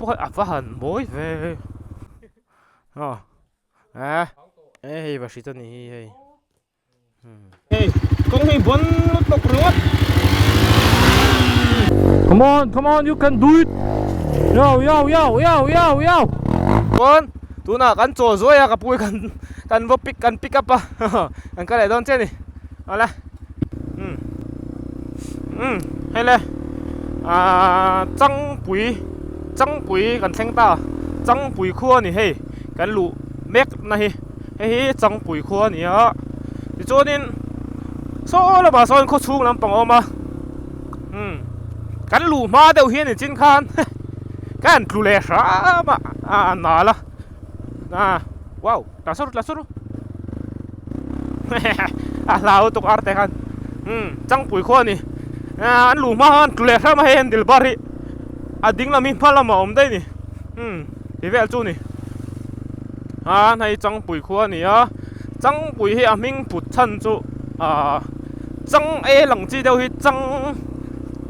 Pawh a va han mawi ve a eh eh hei va hrit a ni hi hei hei kawng hi bawn lutuk ringawt Come on come on you can do it yo yo yo yo yo yo chuan tunah kan chaw zuai a ka pu hi kan kan va pick kan pick up a kan kal leh dawn chiah a ni awle umm umm hei le ahh changpui changpui kan thleng ta changpui khua a ni hei kan luh mek na hi hei hi changpui khua a ni a tichuanin saw lamah sawn khaw chhung lampang a awm a umm kan luh hma deuh hi a ni chin khan ka han tlu leh hram a a nal a ah wow tla sawr tla sawr a hlau tuk ar te khan umm changpui khua a ni ah an luh hma khan tlu leh hram a hei an dil bar hi a ding lam hi hma lamah a awm daih a ni umm ti vel chu a ni a hei changpui khua a ni a changpui hi a hming put chhan chu ah chang el ang chi deuh hi chang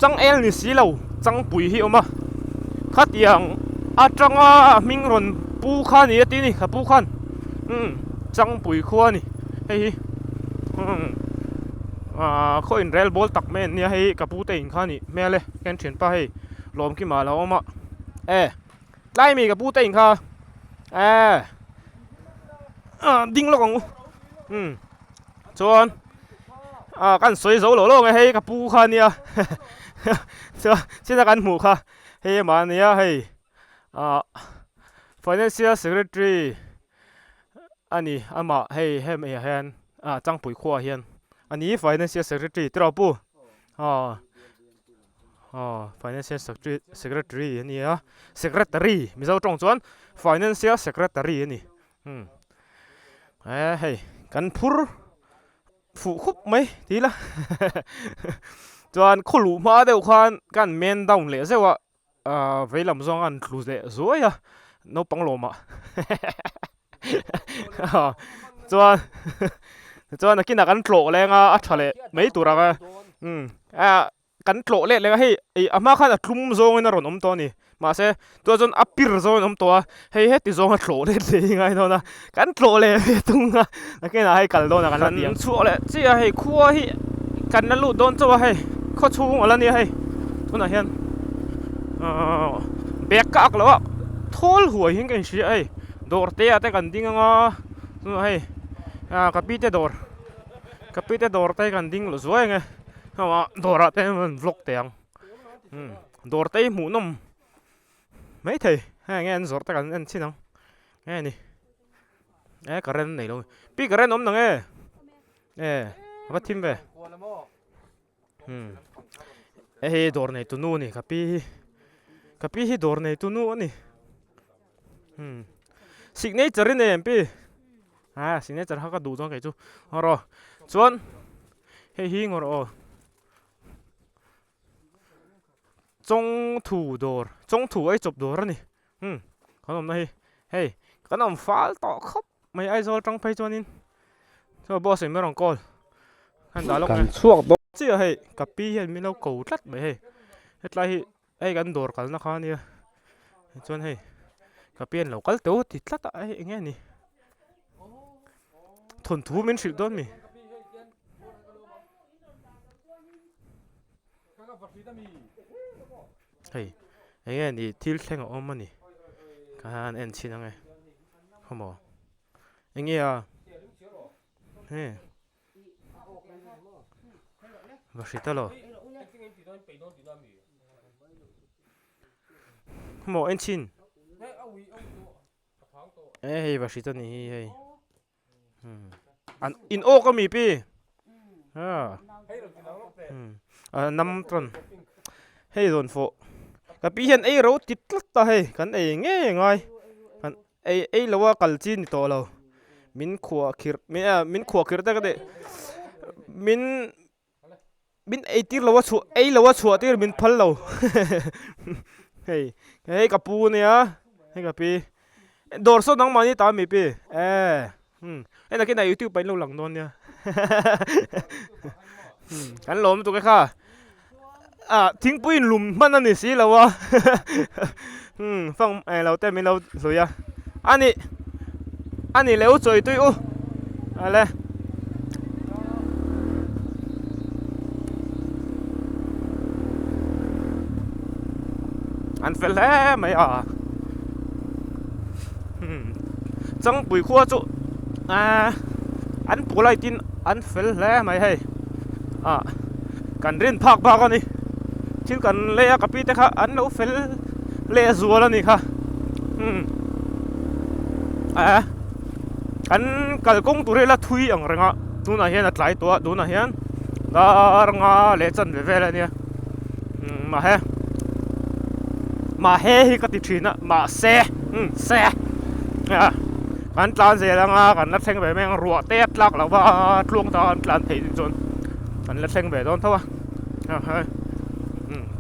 chang el ni si lo changpui hi a awm a khatiang atanga a hming rawn pu kha a ni a ti a ni ka pu khan umm changpui khua a ni hei hi umm ah khaw in rel bawl tak mai an nia hei ka pu te in kha a nih hmel e ka en thian pa hei lawmkima a lo awm a e tlai mi ka pu te in kha e ah ding lawk ang u umm chuan ah kan sawi zo lo lo ang e hei ka pu kha a nia chuan china kan hmuh kha hei amah a nia hei ah financial secretary a ni amah hei hemi ah hian ah changpui khuaah hian a ni financial secretary tiraw pu aw aw financial secretary secretary a ni a secretary mizo tawng chuan financial secretary a ni umm eh hei kan phur fuh khup mai ti ila chuan khaw luh hma deuh khan kan men down leh zeuh a. Ahh vei lam zawng an tlu leh zuai a naupang lawmah chuan chuan nakinah kan tlawh leng a a tha leh mai tur ang a umm ah kan tlawh leh leng a hei ih a hma khan a tlum zawngin a rawn awm tawh a ni mahse tunah chuan a pir zawngin a awm tawh a hei heti zawnga tlawh let leh hi ngai dawn a kan tlawh leh ve thung a nakinah hei kal dawn ah kan la ti ang chhuah leh chiah a hei khua hi kan la lut dawn chauh a hei khaw chhung a la nia hei tunah hian ahh bag ka ak loh a thawl huai hian ka inhria a hei dawr te ah te kan ding ang a tunah hei ah ka pi te dawr ka pi te dawr te kan ding loh zuai ang e dawr ah te an vlog teh ang umm dawr te hi hmuh nawm maithei heng nge an zawrh te kan en chin ang nge ni e current nei lo pi current awm nang e e a va thim ve umm hei hi dawr nei tu nu a ni ka pi hi ka pi hi dawr nei tu nu a ni umm signature i nei em pi ah signature kha ka duh chuan kei chu rawh chuan hei hi ngawr aw. Chawngthu dawr chawngthu ei chawp dawr a ni umm kan awmna hi hei kan awm fal tawh khawp mai Aizawl tang phei chuanin chuan boss in min rawn call kan dah lawk Kan chhuak dawn chiah hei ka pi hian min lo ko tlat mai hei hetlai hi hei kan dawr kalna kha ania chuan hei ka pi hian lo kal teuh ti tlat a hei eng nge ni thawnthu min hrilh dawn mi. Hei eng nge ni thil thleng a awm a ni ka han en chhin ang e khawmaw eng nge a he va hre ta lo khawmaw en chhin e hei va hre ta ni hi hei. An in awk a mi pi a nam chuan hei rawn fawh ka pi hian ei ro ti tlat a hei kan ei ngei ngai kan ei ei lo a kal chi ni tawh lo min khuah khirh min khuah khirh te ka tih min min ei tir lo a chhuah ei lo a chhuah tir min phal lo hei hei ka pu ania hei ka pi dawr saw nangmah ni ta mi pi e umm hei nakinah youtube ah in lo lang dawn nia umm kan lawm lutuk e kha ah thingpui in lum hman a ni si lo a. Umm fang eng lo te min lo hlui a ani ani leh u chawi tui u ale. An fel hle mai a umm changpui khua chu ahh an polite in an fel hle mai hei ah kan rin phak bak a ni thil kan lei a ka pi te kha an lo fel leh zual a nih kha umm eh kan kalkawng tur hi la thui ang reng a tunah hian a tlai tawh a tunah hian dar nga leh chanve vel a nia umm mahse mahse hi ka ti thin a mahse umm se ah kan tlan zel anga kan la thleng ve mai ang ruah te a tlak loh va tluang ta an tlan theih chuan. Kan la thleng ve dawn tho a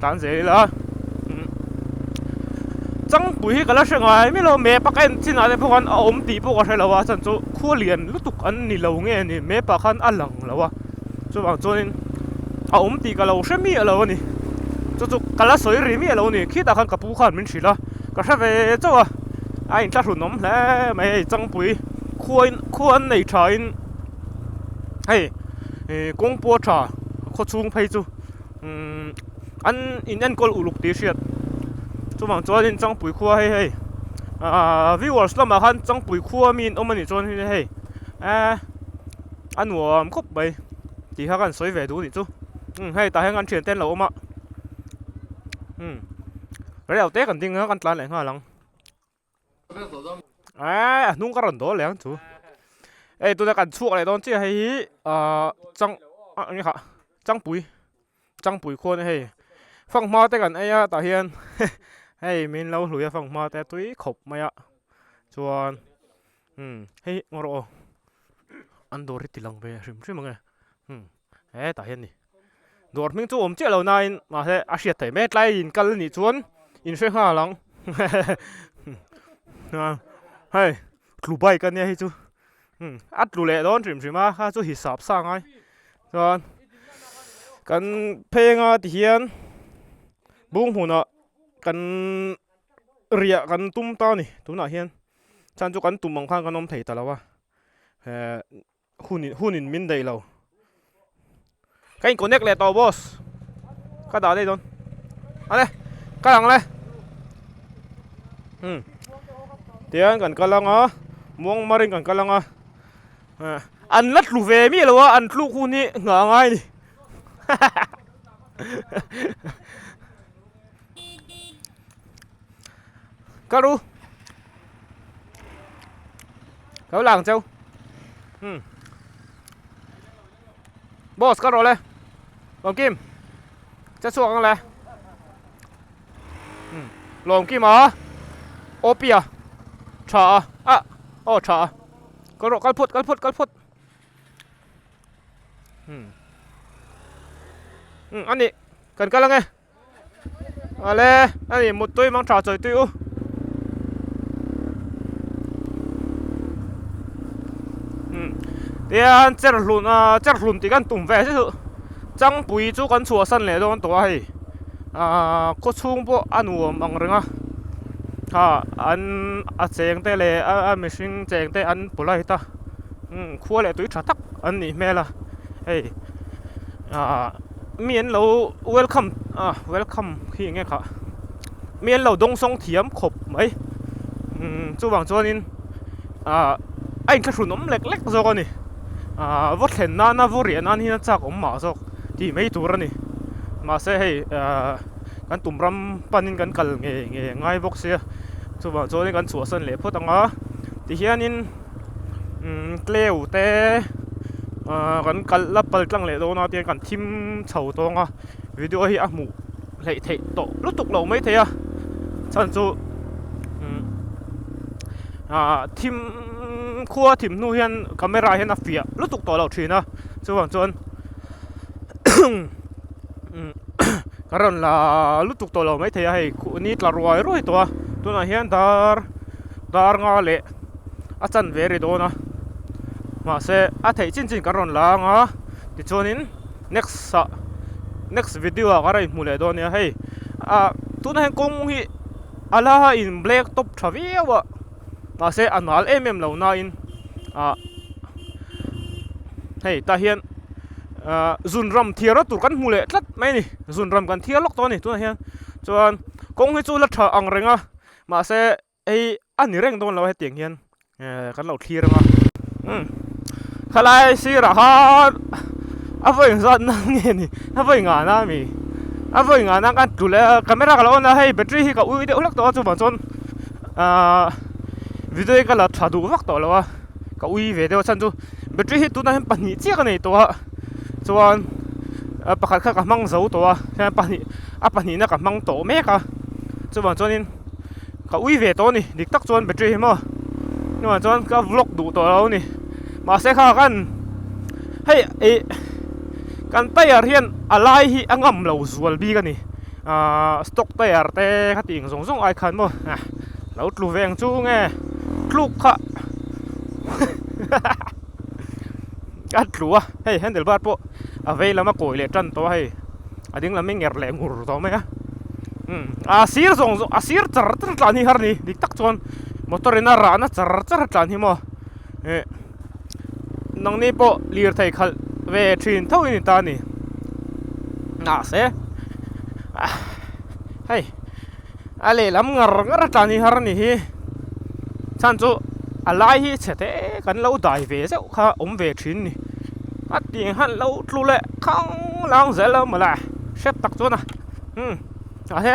tan zel ila changpui hi ka la hre ngai mai lo map a ka en chin ah te pawh khan a awm tih pawh ka hre lo a chhan chu khua lian lutuk an ni lo nge ni map ah khan a lang lo a chuvang chuanin a awm tih ka lo hre miah lo a ni chu chu ka la sawi ri miah lo a ni khitah khan ka pu khan min hrilh a ka hre ve chauh a a inthlahrunawm hle mai hei changpui khua in khua an nei tha in. Hei ih kawng pawh a tha khaw chhung phei chu umm an in enkawl uluk tih hriat chuvang chuanin changpui khua hei hei ahh viewers lamah khan changpui khua mi an awm anih chuan hei ehh a nuam khawp mai tih kha ka han sawi ve duh anih chu umm hei tah hian kan thiante an lo awm a umm rei lo te kan ding a kan tlan leh nghal ang. Eee a hnung ka rawn dawl leh ang chu hei tuna kan chhuak leh dawn chiah hei hi ahh chang ah eng nge khah changpui changpui khuan hei fanghma te kan ei a tah hian hei min lo hlui a fanghma te tui khawp mai a chuan umm hei ngaw rawh aw an dawr hi ti lang ve hrim hrim ang e umm hetah hian a ni. Dawr hming chu awm chiah lo nain mahse a hriat theih mai tlai in kal anih chuan in hre nghal ang hei tlu bike ania hei chu a tlu leh dawn hrim hrim a kha chu hisap sa ngai chuan kan pheng a ti hian bung hmunah kan riah kan tum ta a ni tunah hian chhan chu kan tum ang khan kan awm thei ta lo a eh. Hun hunin min daih lo. Ka in connect leh tawh boss. Ka dah daih dawn. Ale, kal ang le. Hmm. Tian kan kal anga, muang marin kan kal anga. An la tlu ve mi lo a, an tluk hun hi nghah angai ni. Kal ru. Kau lang cheu. Hmm. Boss kal rawh le. Lawm Kim. Che chhuak ang le. Hmm. Lawm Kim a. OP a. Tha a. A. Oh tha a. Kal rawh kal phawt kal phawt kal phawt. Hmm. Hmm ani kan kal ange. Ale ani muttui mang tha chawi tui u. Tian cher hlun a cher hlun tih kan tum ve chu changpui chu kan chhuah san leh dawn tawh a hei ah khaw chhung pawh a nuam ang reng a ha an a cheng te leh a mihring cheng te an polite a khua leh tui tha tak an nih hmel a hei ah. Mi an lo welcome ah welcome khi eng nge khah mi an lo dawng sawng thiam khawp mai umm chuvang chuanin ah a inthlahrun awm lek lek zawk a ni ah vaw thlen nana vaw riah nan hian a chak awm mah zawk tih mai tur a ni mahse hei ah kan tum ram panin kan kal nge nge ngai bawk sia chuvang chuanin kan chhuahsan leh phawt ang a tihianin. umm tleu te ahh kan kalh la pal tlang leh dawn a tihian kan thim chho tawng a video hi a hmuh hleih theih tawh lutuk lo mai thei a chhan chu umm ahh thim khua thim hnu hian camera hian a fiah lutuk tawh lo thin a chuvang chuan umm ka rawn la lutuk tawh lo mai thei a hei ni tla ruai ruai tawh a tunah hian dar dar nga leh. a chan ve ri dawn a mahse a theih chin chin kan rawn la ang a tichuanin next ah next video ah ka rawn inhmu leh dawn nia hei ah tunah hian kawng hi. a la in black top tha viau a mahse a nal em em lo nain ah hei tah hian ah zunram thiar na tur kan hmu leh tlat mai a ni zunram kan thiar lawk tawh a ni tunah hian chuan kawng hi chu la tha ang reng a mahse hei a ni reng dawn lo a hetiang hian eh kan lo thlir ang a umm khalai sirah khan a vawi zat na nge ni a vawi ngah na ami a vawi ngah na khan tlu leh a camera ka lo on a hei battery hi ka ui deuh hlek tawh a chuvang chuan ahh video hi ka la tha duh vak tawh lo a ka ui ve deuh a chhan chu battery hi tunah hian pahnih chiah ka nei tawh a chuan pakhat kha ka hmang zo tawh a hian pahnih a pahnihna ka hmang tawh mek a chuvang chuanin. Ka ui ve tawh a ni, dik tak chuan battery hi maw hnuah chuan ka vlog duh tawh lo a ni mahse kha khan hei ih kan tyre hian a lai hi a ngam lo zual bik a ni ahh stock tyre te kha tih ang zawng zawng ai khan maw lo tlu ve ang chu nge tluk kha a tlu a hei handle bar pawh a vei lam a kawi leh tan tawh a hei. A ding lam hi nger leh ngur tawh mai a umm a sir zawng zawng a sir char char tlan hi har a ni dik tak chuan motor in a rahna char char tlan hi maw eh nangni pawh lirthei khalh ve thin tho in ni ta a ni mahse ah hei a lehlam ngar ngar a tlan hi har a ni hi chhan chu a lai hi chhe te kan lo dai ve zeuh kha awm ve thin a ni a tih han lo tlu leh khang lang zel a mawle hrep tak chuan a umm a he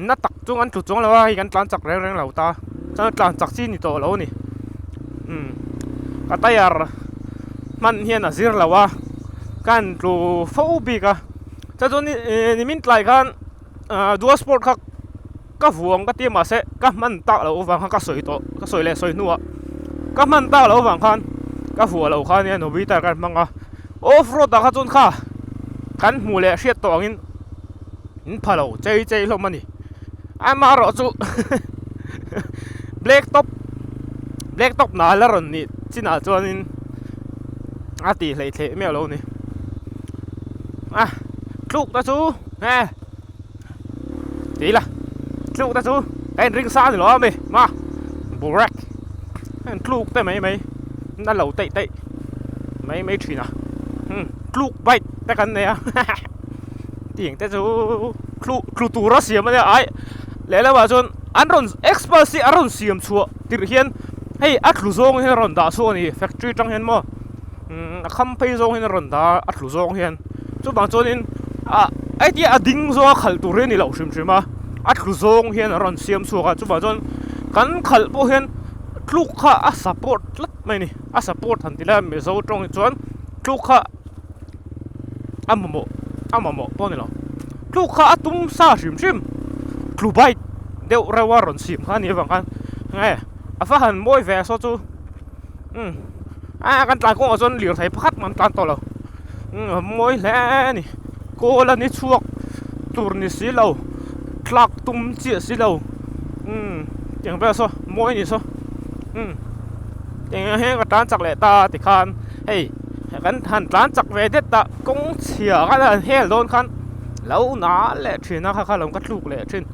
na tak chu an tlu chuang lo a hei kan tlan chak reng reng lo ta chuan tlan chak chi ni tawh lo a ni umm ka tyre hman hian a zir lo a ka han tlu fo bik a chuan chuan nimin tlai khan. Ahh dual sport kha ka vuang ka ti a mahse ka hman tak loh avang khan ka sawi tawh ka sawi leh sawi hnuah ka hman tak loh avang khan ka vuah loh kha nia nobita khan hmang a off road ah kha chuan kha kan hmuh leh hriat tawh angin in pha lo chei chei hlawm a ni amaherawh chu black top black top nal a rawn nih chinah chuanin a tih hleihtheih miah lo a ni a tluk te chu. Nge ti ila tluk te chu ka in ring sa ni lo ami ma burek a in tluk te mai mai na lo teih teih mai mai thin a umm tluk bike te kan nei a tiang te chu tlu tlu tura siam ania ai lehlamah chuan an rawn express hi a rawn siam chhuah tirh hian hei a tlu zawng hian a rawn dah chhuak a ni factory atang hian maw. Umm a kham phei zawng hian a rawn dah a a tlu zawng hian chuvang chuanin ah hetia a ding zawnga khalh tur hi a ni loh hrim hrim a a tlu zawng hian a rawn siam chhuak a chuvang chuan kan khalh pawh hian tluk kha a support tlat mai a ni a support han ti lai a mizo tawng hi chuan tluk kha a mamawh a mamawh pawh a ni lo tluk kha a tum sa hrim hrim tlu bike deuh reuh a rawn siam kha a nih avang khan nge a va han mawi ve saw chu. Umm a kan tlan kawngah chuan lirthei pakhat mah an tlan tawh lo umm a mawi hle a ni kawl a ni chhuak tur ni si lo tlak tum chiah si lo umm tiang vel saw mawi a ni saw umm eng he ka tlan chak leh ta tikhan hei kan han tlan chak ve det a kawng chhia khan a han hel dawn khan lo na leh thin a kha kha lo ka tluk leh thin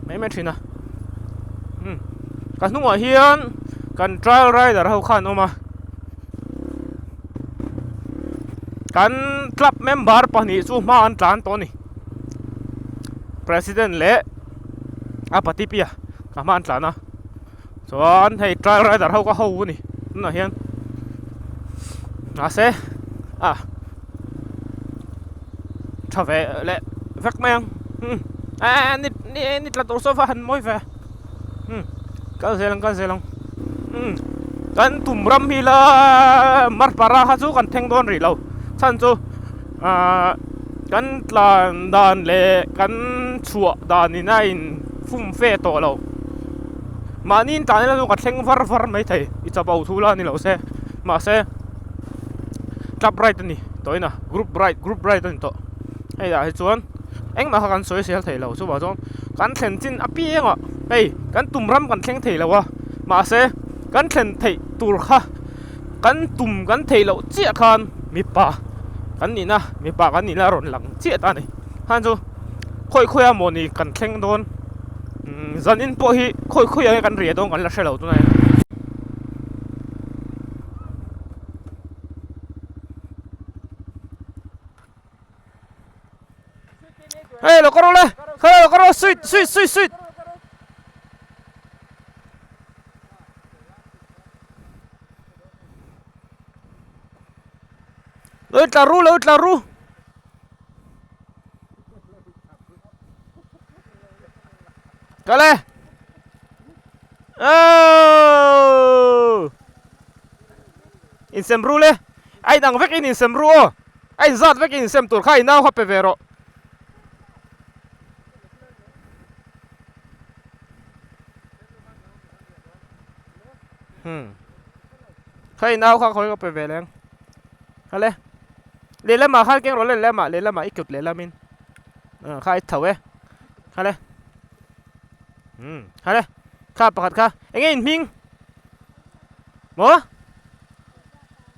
mai mai thin a umm ka hnungah hian kan trial rider ho kha an awm a kan club member pahnih chu hma an tlan tawh a ni president leh a patipia ka hma an tlan a chuan hei trial rider ho ka ho a ni tunah hian mahse ah tha ve leh vek mai ang umm eh ni ni ni tla tur saw va han mawi ve umm kal zel ang kal zel ang umm kan tum ram hi la marpara kha chu kan thleng dawn rih lo chhan chu ahh kan tlan dan leh kan chhuah dan in a in fum fe tawh lo mahni in tlan ila chu ka thleng var var mai thei i chapo thu la ni lo se mahse. Club ride a ni tawh in a group ride group ride a ni tawh hei ah hi chuan engmah kha kan sawi sel thei lo chuvang chuan kan thlen chin apiang ah hei kan tum ram kan thleng thei lo a mahse kan thlen theih tur kha kan tum kan theih loh chiah khan mipa kan nihna mipa kan nihna a rawn lang chiah ta a ni khan chu khawi khawi a mawni kan thleng dawn. Zanin pawh hi khawi khawi ah nge kan riah dawn kan la hre lo tunah hian. Hei lo kar rawh le kha lo kar rawh sweet sweet sweet sweet. Lo tla ru lo tla ru. Kal e. Oh! Insem ru le. A inang vek in insem ru aw. A inzat vek in insem tur kha i nau kha pe ve rawh. Hmm. Kha i nau kha khawi ka pe ve leng. Kal e. Lehlamah khan keng rawh le lehlamah lehlamah i kut lehlamin. Kha i tho e. Kal e. Hmm. Kal e. Kha pakhat kha. Enge in hming? Maw?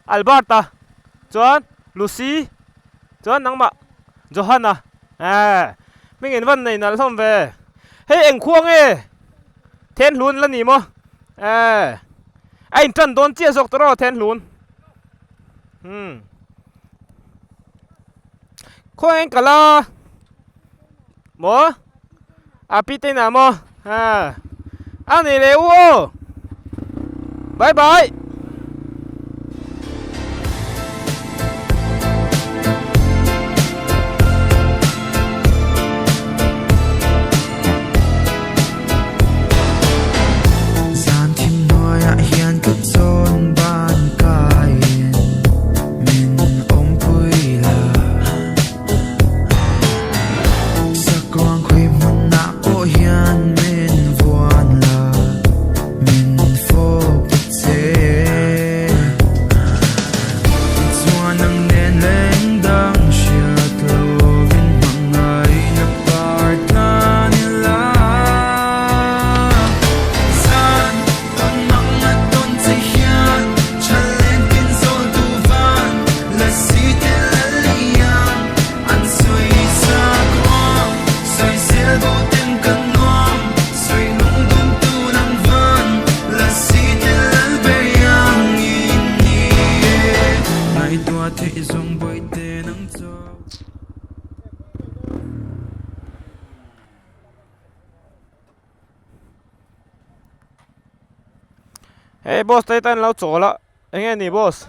Alberta. Chuan Lucy. Chuan nangmah Johanna. Eh. Hming in van nei nalh hlawm ve. Hei eng khua nge? Then hlun la ni maw? Eh. A in tan dawn chiah zawk tawh rawh then hlun. Hmm. Khaw eng kala? Maw? A pi te inah maw? Ha. A nei leh u aw. Bye bye. Zan thim hnuaiah hian ka chawn ban kaiin min awmpui la. Sakuang khawi hmunah pawh hian min vuan la, min fawp ta che. Tichuan ang nen leng dang hriat lovin hmangaihna par tlan ila. Zan tawn mang a tawn che hian tha len kin zawl tu van la si te la liam an sawi sa kuam sawi zel bo ten ka nuam sawi lung dum tu nang van la si te lal ber yang in ni e ngaihtuah theih zawng bawi te nang chaw. Hei boss te tan lo chawl a enge ni boss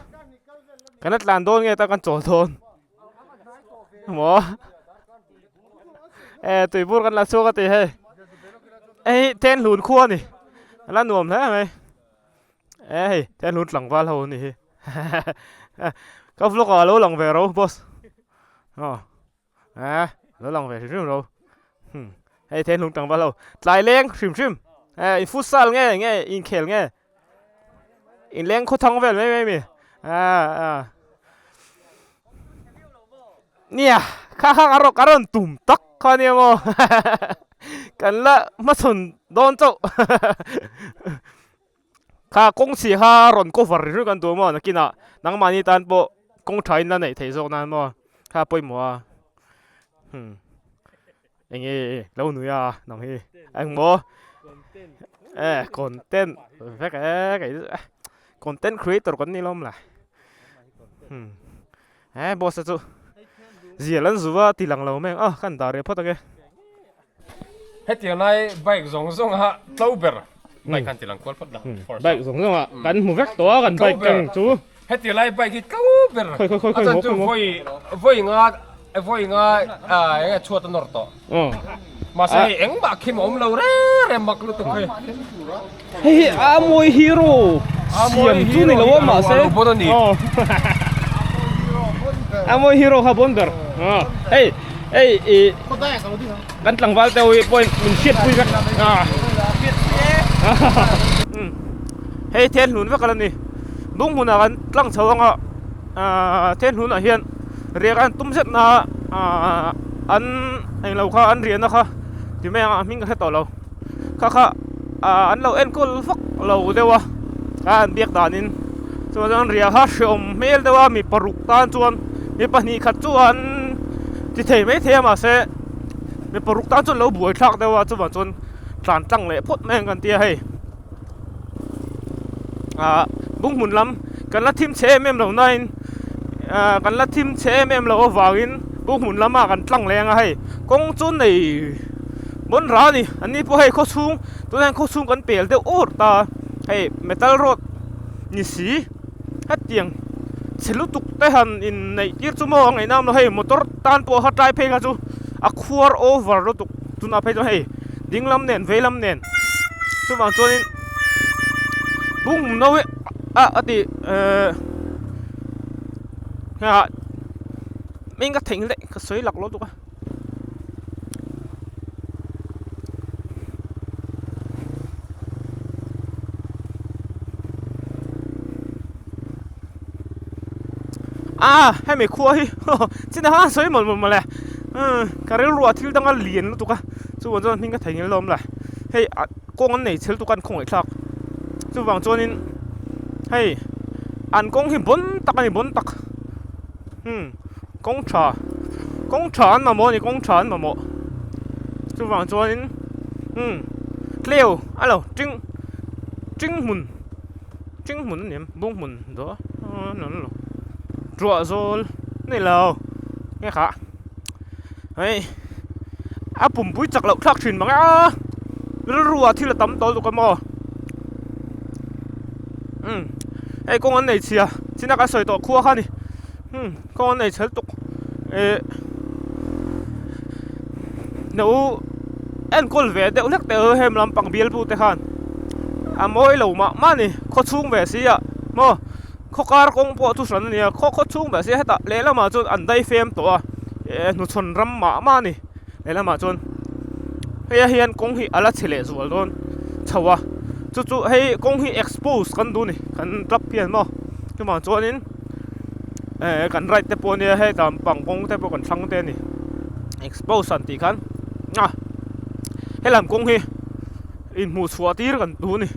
kan la tlan dawn nge ta kan chawl dawn maw e tuibur kan la chhuak a ti hei hei then hlun khua a ni a la nuam hle mai e hei then hlun tlangval ho a ni hi ka vlog ah a lo lang ve ro boss aw. A lo lang ve hrim hrim ro hmm hei then hlung tang va lo tlai leng hrim hrim eh in futsal nge nge inkhel nge in leng khaw thang vel mai mai mi a a nia kha kha ka rawk a rawn tum tak kha nia maw kan la hmachhawn dawn chauh Kha kawng chhi kha rawn cover ri kan duh maw nakinah nangmahni tan pawh kawng tha in la neih theih zawk nan maw kha pawimawh a hmm eng nge lo nui a nang hi eng maw eh content vek e kei chu content creator kan ni lawm la hmm eh boss te chu zial an zu a ti lang lo mai ang a kan dah reh phawt ang e. Hetiang lai bike zawng zawng a tlo ber bike khan ti lang kual phawt la first Bike zawng zawng ah kan hmu vek tawh a kan bike keng chu. Hetiang lai bike hi tlo ber Khawi khawi khawi a chan chu khawi maw vawi vawi nga vawi nga eng nge chhuat a nawr tawh mahse hei engmah khim a awm lo reng reng mak lutuk hei. Hei hi a mawi hero siam chu ni lo a mahse a mawi hero kha bon ber hei hei ih kan tlangval te ho hi pawhin min hriatpui vek hei then hlun vek a la ni bung hmunah kan tlang chho anga ahh then hlunah hian riak an tum zet na ahh an englo kha an riahna kha ti mai ang a hming ka hre tawh lo. Kha kha ah an lo enkawl vak lo deuh a a an biak danin chuan chuan riah kha hreawm hmel deuh a mi paruk tan chuan mi pahnih khat chu an ti thei mai thei a mahse mi paruk tan chuan lo buai thlak deuh a chuvang chuan. tlan tlang leh phawt mai ang kan tia hei ah bung hmun lam kan la thim chhe em em lo nain ah kan la thim chhe em em loh avangin bung hmun lamah kan tlang leh ang a hei kawng chu nei bawn ra a ni an ni pawh hei khaw chhung tunah hian khaw chhung kan pel deuh awr ta a hei metal road ni si hetiang chhe lutuk te han inneih tir chu maw a ngaih na awm lo hei motor tan pawh a tlai phei kha chu a khuar over lutuk tunah phei chuan hei ding lam nen vei lam nen chuvang chuanin bung no hi a a ti ehh ah hming ka theih leh ka sawi lak lutuk a. A hemi khua hi china khan sawi mawlh mawlh mawlh e umm ka rilru ah thil danga lian lutuk a chuvang chuan hming ka thei ngil lawm la hei ah kawng an nei chhel tuk a an khawngaih thlak chuvang chuanin hei an kawng hi bawn tak a ni bawn tak umm kawng tha kawng tha an mamawh a ni kawng tha an mamawh chuvang chuanin umm tleu a lo ting ting hmun. Thing hmun a ni em bung hmun dawh a ni lo ruah zawl a ni lo nge kha hei a pumpui chak loh thlak thin mang a rilru ah thil a tam tawh lutuk a maw umm hei kawng an nei chhia china kan sawi tawh khua kha a ni umm kawng an nei chhe lutuk eh no enkawl ve deuh hlek teh hem lampang bialbu te khan a mawi lo mah mah a ni khaw chhung ve si a maw khaw kar kawng pawh chu hran a ni a khaw khaw chhung ve si a hetah lehlamah chuan an dai fem tawh a eh hnuchhawn ram mah mah a ni lehlamah chuan hei ah hian kawng hi a la chhe leh zual dawn chho a chu chu hei kawng hi expose kan duh a ni kan club hian maw chuvang chuanin eh kan ride te pawh ania hetah pang kawng te pawh kan thlang te a ni expose an tih khan a helam kawng hi inhmuh chhuah tir kan duh a ni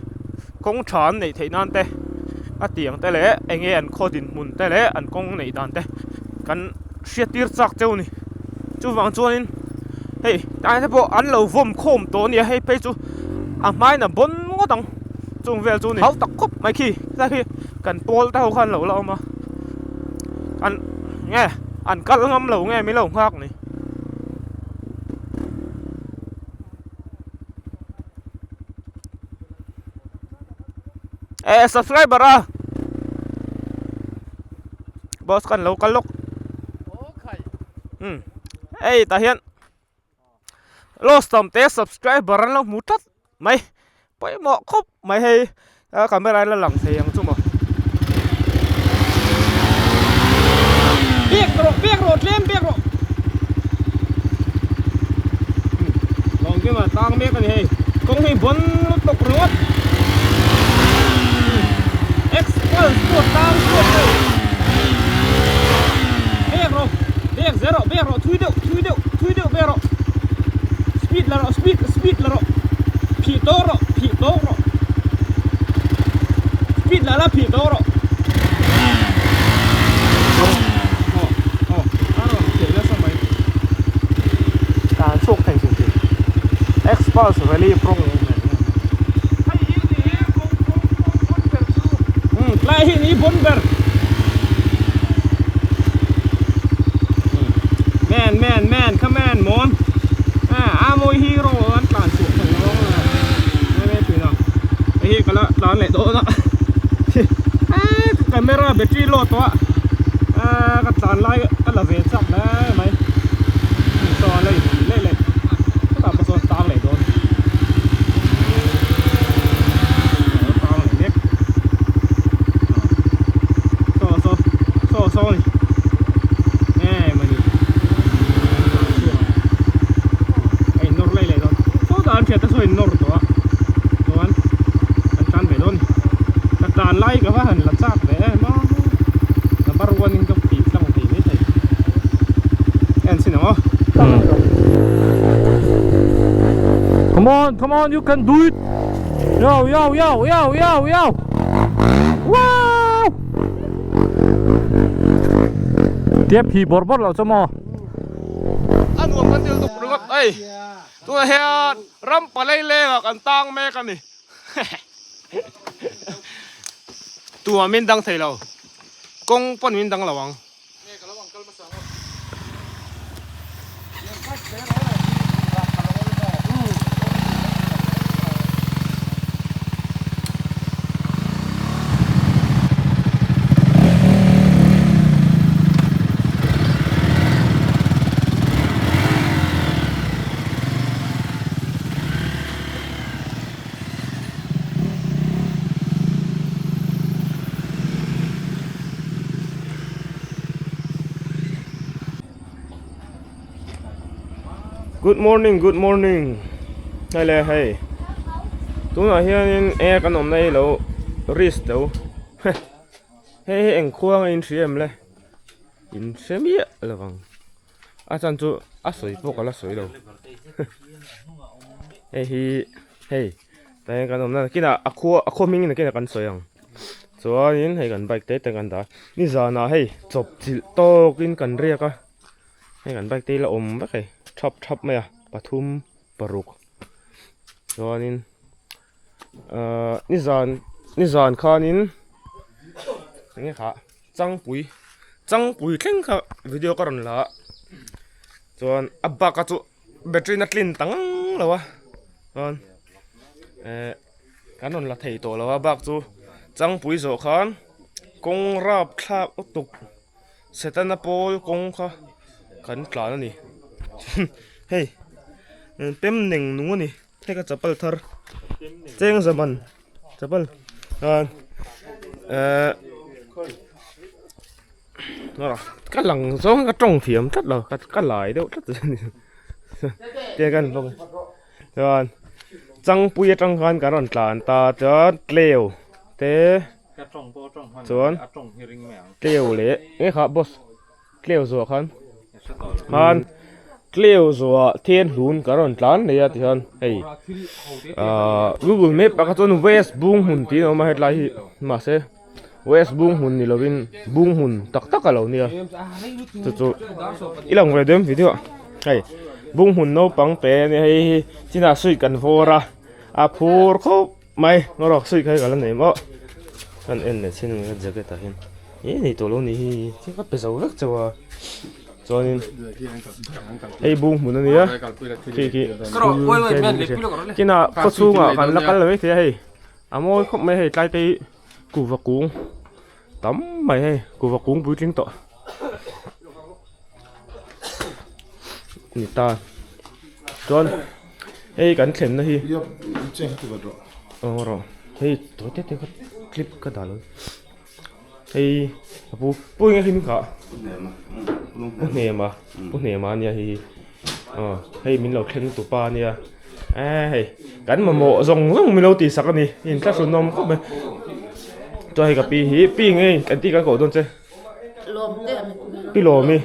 kawng tha an neih theih nan te a tiang te leh eng nge an khaw dinhmun te leh an kawng neih dan te kan hriat tir chak cheu a ni chuvang chuanin hei tlai te pawh an lo vawm khawm tawh a nia hei phei chu a hmain a bawn ngawt ang chung vel chu a ni hau tak khawp mai khi helai khi kan pawl te ho khan lo la awm a an nge an kal ngam lo nge min lo nghak ni. Eh subscriber a boss kan lo kal lawk um hei tah hian lost tam te subscriber an lo hmu tlat mai pawimawh khawp mai hei a camera la lang thei ang chu maw bek rawh bek rawh tlem bek rawh lawng kima tlang mek a ni hei kawng hi bawn lutuk ringawt express pawh tlang chhuak hei bek rawh bek zel rawh bek rawh thui deuh thui deuh thui deuh bek rawh speed la rawh speed speed la rawh phih tawk rawh phih tawk rawh speed la la phih tawk rawh aw aw a rawn thei nasa mai tlan chhuak thei chu ti Xpulse rally pro tlai hi ni bon ber man man man come man mon a mawi hero an tlan chhuah thei lo ang a thin a hei hi ka la tlan leh dawn a camera battery low tawh a ka tlan lai ka la ve chak hle mai saw a la in leh leh chutah pawh sawn tang leh dawn tang leh mek saw saw saw saw ni em a ni a in nawr leh leh dawn sawtah an hriat te saw in nawr tawh a chuan an tan ve dawn ka tan lai ka va han la chak ve em a number one in ka tih tlang thei mai thei en chhin ang aw Come on, come on, you can do it. Yo, yo, yo, yo, yo, yo. Wow! Tiếp hi bawr bawr lo chu maw? A nuam kan til tuk ringawt ei tunah hian. Ram palei lengah kan tang mek a ni. Tumah min dang thei lo. Kawng pawn min dang lo ang. Good morning good morning hei le hei tunah hianin eng kan awmna hi lo risk lo hei hi eng khuang a inhria em le inhre miah lovang. A chan chu a sawi pawh ka la sawi lo hei hi hei tah hian kan awm na kinah a khua a khaw hming in kinah kan sawi ang chuanin hei kan bike te te kan dah a nizanah hei chawp chilh tawkin kan riak a hei kan bike te hi la awm vek hei thap thap mai a pathum paruk chuanin ahh nizan nizan khanin enge khah. Changpui Changpui thleng kha video ka rawn la a chuan a bak a chu battery na tlin ta ngang lo a chuan eh kan rawn la thei tawh lo a bak chu Changpui zawh khan kawng rap thlak lutuk setana pawl kawng kha kan tlan a ni hei pem neng nung a ni hei ka chapal thar cheng zaman. Chapal chuan ehh ka lang zawng ka tawng thiam tlat lo ka lai deuh tlat a ni te kan bawk a chuan changpui atang khan kan rawn tlan ta chuan tleu te chuan tleu leh eng kha boss. Tleu zuah khan khan tleu zuah then hlun ka rawn tlan nei a tihian hei ahh google map ah kha chuan west bung hmun tiin a awm a hetlai hi mahse west bung hmun ni lovin bung hmun tak tak a lo nia chu chu i lang ve dawn video ah hei bung hmun naupang te a nia hei hi chinah suit kan vawr a a phur khawp mai ngaw suit kha hi ka la nei maw kan en leh chin ang jacket ah hian. Ih nei tawh lo ni hi thil ka pe zo vek chauh a chuanin hei bung hmun a nia khi khi school te ani kinah khaw chhungah kan la kal lo maithei a hei a mawi khawp mai hei tlai te hi kuhva kung tam mai hei kuhva kung puitling tawh ni ta chuan hei kan thlenna hi aw rawh hei tawi te te kha clip ka dah lo. Hei a pu pu eng nge hei min kah pu hnema pu hnema ania hei hi aw hei min lo thleng tu pa ania eh hei kan mamawh zawng zawng min lo tih sak a ni inthlahrun awm khawp mai chuan hei ka pi hi pi eng nge kan tih kan koh dawn che pi lawmi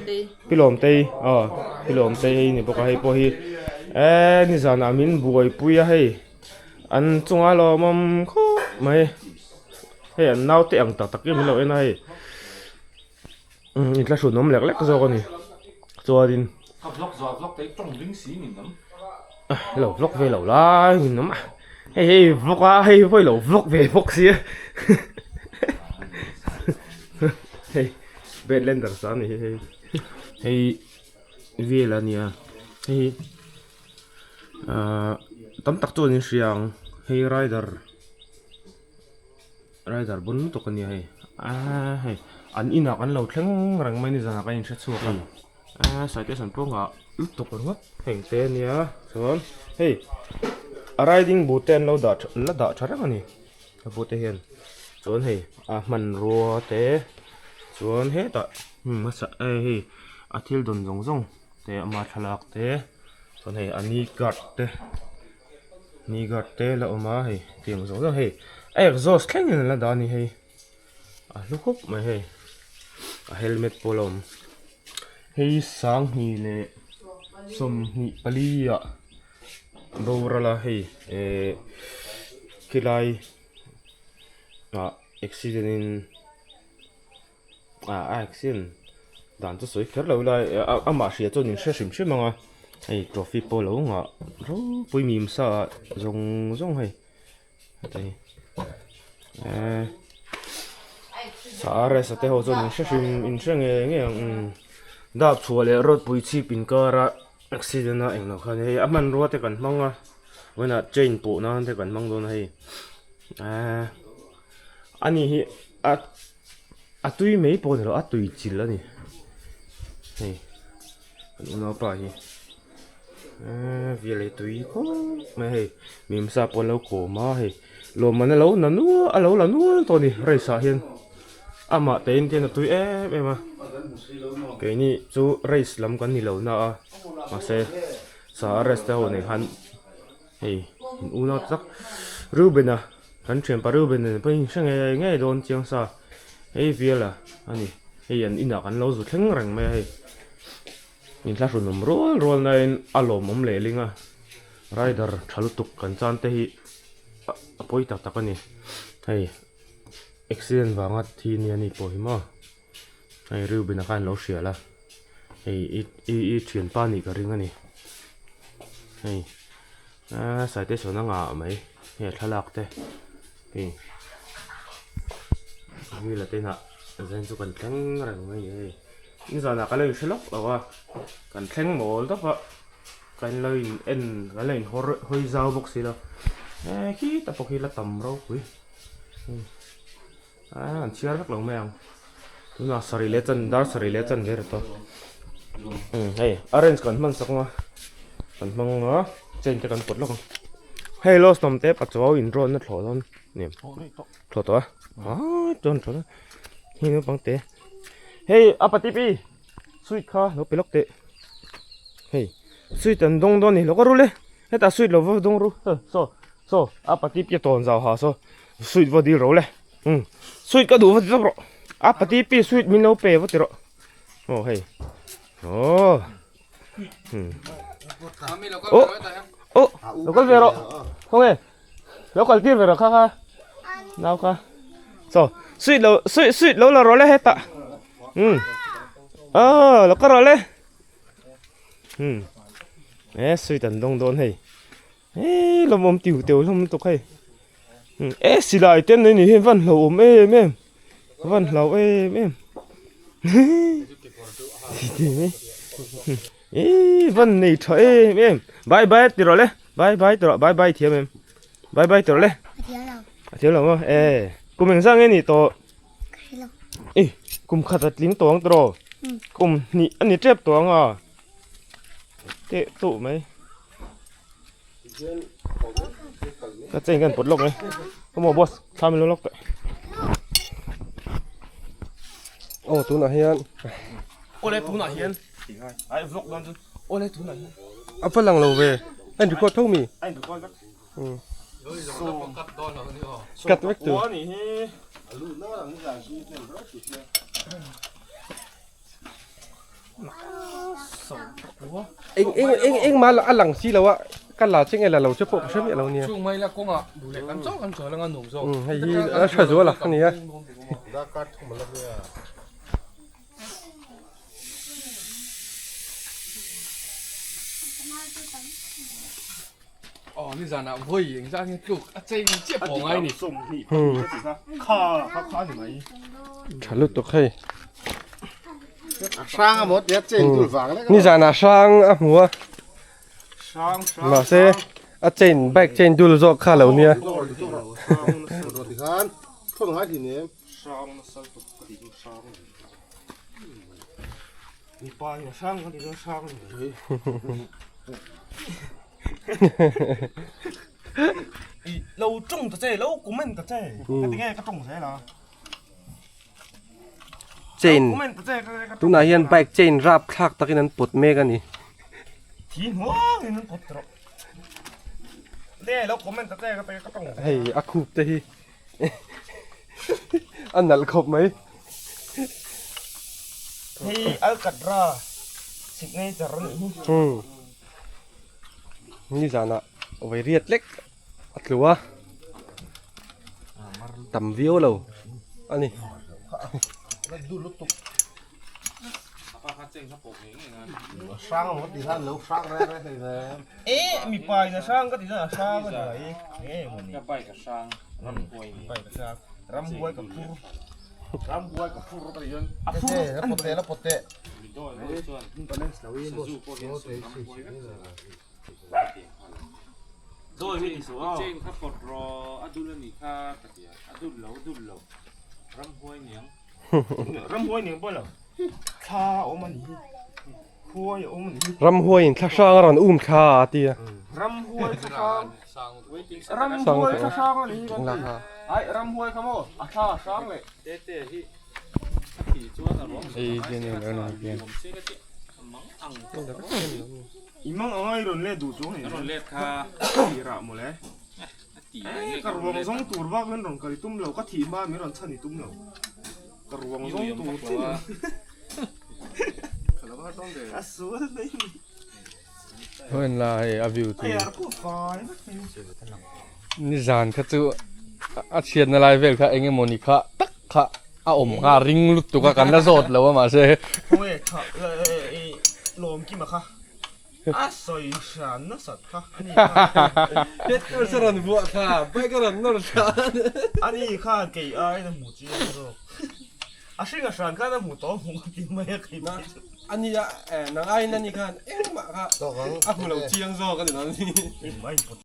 pi lawmtei aw pi lawmtei hei ni bawk a hei pawh hi eh nizanah min buaipui a hei an chunga lawmawm khawp mai. Hei an naute ang tak tak hi min lo en a hei umm inthlahrun awm lek lek zawk a ni chuanin Ka vlog zawh vlog te hi tawng ring si min awm. Lo vlog ve lo lai min awm a hei hei vlog a hei pawh i lo vlog ve bawk sia hei Badlander sa a ni hi hei hei vel a nia hei ahh tam tak chuan in hria ang hei rider. Rider bun lutuk a nia hei aaa hei an inah kan lo thleng reng mai nizanah kan inhre chhuak a aaa citation pawh nghah lutuk ringawt heng te a nia chuan hei a riding boot te an lo dah tha an la dah tha reng a ni a boot te hian chuan hei a hmanrua te chuan hetah hmasa hei a thil dawn zawng zawng te ama thlalak te chuan hei a knee guard te. Knee guard te la awm a hei tiang zawng zawng hei a exhaust thleng in an la dah a ni hei a hlu khawp mai hei a helmet pawh la awm hei sanghnih leh 24 ah boral a hei ehh khilai ah accident in ah a accident dan chu sawi kher lo ila amah hria chuan in hre hrim hrim ang a. Hei trophy pawh lo ngah ropui mim sa ah zawng zawng hei heta hi eee sa RS a te ho chuan in hre hrim in hre ngei ngei ang umm dap chhuah leh rawtpui chhip inkar a accident a englo khan hei a hmanrua te kan hmang a vawiinah chain pawh nan te kan hmang dawn a hei eee ani hi a. A tui mai pawh a ni lo a tui chilh a ni hei kan unaupa hi eee vel hi tui khawp mai hei mimsa pawh an lo kawm a hei lawmman a lo na nual a lo la nual tawh a ni race ah hian amah te in hian a tui em em a keini chu race lam kan ni lo na a mahse sa a race te ho nen khan hei in unau tak Reuben-a. Kan thianpa Reuben nen pawhin hre ngei ngei dawn chiang sa hei Viala a ni hei an inah kan lo zu thleng reng mai a hei inthlahrun awm rual rual nain a lawmawm leh ling a rider tha lutuk kan chan te hi a pawi tak tak a ni hei accident vanga thi nia ni pawh hi maw hei Reuben-a khan lo hrial a hei i i thianpa nih ka ring a ni hei. Aaa citation a ngah mai hei a thlalak te hei wheel a te inah zen chu kan thleng reng mai a ni hei nizanah ka lo inhre lawk lo a kan thleng mawl tawp a kan lo in en kan lo in hawr hawi zau bawk si lo eh khitah pawh khi la tam ropui Aaa an chhiar vek lo mai ang tunah sarih leh chan dar sarih leh chan vel tawh umm hei arrange kan hman sak a kan hmang a chain te kan pawt lawk ang hei lost awm te pachuau in rawn na thlawh dawn nem thlawh tawh a aa chuan thlawh hei naupang te hei a pati pi sweet kha lo pe lawk teh hei sweet an dawng dawn a ni lo ka rul e hetah sweet lo va dawng ru saw saw a pati pi a tawn zau ha saw. Sweet va dil ro le umm sweet ka duh va ti tawp rawh a pati pi sweet min lo pe va ti rawh aw hei aw umm oh oh lo kal ve rawh khawnge lo kal tir ve rawh kha kha nau kha saw sweet lo sweet sweet lo la rawh le hetah umm aw lo kal rawh le umm e sweet an dawng dawn hei. Eee lawmawm tiu teu hlawm lutuk hei e silai te an nei ni hi van hlauhawm em em van hlau em em eee van nei tha em em bye bye ti rawh le bye bye ti rawh bye bye thiam em bye bye ti rawh le a thiam lo maw e kum engzah nge ni tawh e kum khat a tling tawh ang tiraw kum hnih a ni tep tawh ang a. Teh tuh mai ka chain kan pawt lawk mai come on boss thla min lo lawk teh aw tunah hian awle tunah hian ai vlog dawn chu awle tunah hian a va lang lo ve a in record tho mi a in record vek cut vek tur ani hi Eng eng eng eng mah a lang si lo a ka la che nge la lo che pawh ka hre miah lo nia. Chung mai la kawngah duh leh kan chaw kan chawl anga nuam zawk. Umm hei hi a tha zual a ania. Aw nizanah vawi engzah nge tluk a chei chiah pawh ngai ni. Kha kha kha ni mai. Tha lutuk hei. A hrang a maw tia chain tul vang lek. Nizanah hrang a hmu a. Hrang hrang. Mahse a chain bike chain dul zawk kha lo nia. Tikhan thon ngai thin em. Hrang nasa lutuk ka tih chu hrang. Mipa in a hrang kan tih chuan hrang a ni mai. Lo tawng ta che, lo comment ta che. Ka ti nge ka tawng zel a. Chain Comment ta che ka ka tawng. tunah hian bike chain rap thlak takin an pawt mek a ni. Thi hnuangin an pawt rawh. Le lo comment ta che ka ti ka tawng zel a. Hei a khup te hi a nalh khawp mai. Hei Alcatra signature a nih hi. Hmm. Nizanah vawi riat lek a tlu a. Tam viau lo a ni. Hrang maw ti khan lo hrang reng reng thei ve. E mipa in a hrang ka ti chuan a hrang a ni mai. Enge maw ni. Ka bike a hrang ramhuai ni. Bike a hrang ramhuai ka phur. Ramhuai ka phur ka ti chuan a phur. La pawt teh la pawt teh. Dawi mi ti suh aw. Chain kha pawt rawh a dul a nih kha ka ti a, a dul lo a dul lo ramhuai niang. Ramhuai niang pawh lo thla a awm a nih hi khuai a awm a nih hi. Ramhuai in thla hrang a rawn um thla a ti a. Ramhuai thla hrang Ramhuai thla hrang a nih hi kan ti. Ai ramhuai kha maw a thla a hrang leh. Tete hi a thih chuan a ruang Ei hian in lo lang hian. awm se ka ti mang ang I mang anga i rawn let duh chuang a rawn let kha tirah mawle. A ti a Ka ruang zawng tur bak in rawn kal i tum lo ka thih hma min rawn chhan i tum lo. Ka ruang zawng tur chin a sual mai ni. Haw en la hei a view chu. Hei ar pawh fai vek mai. Nizan kha chu a chhiatna lai vel kha eng emaw ni kha tak kha a awm kha a ring lutuk a kan la zawt lo a mahse. Khawnge tha lawm kima kha a sawi hran nasat kha a ni kha. Headquarters a rawn vuah kha bike a rawn nawr thla a ni khan kei aiin a hmu chiang zawk. A hring a hran khan a hmu tawh hmu a ti mai a kei mai chu. A nia nang aiin a ni khan engmah kha a hmu lo chiang zawk a ni lo ni. Engmah a inpawt.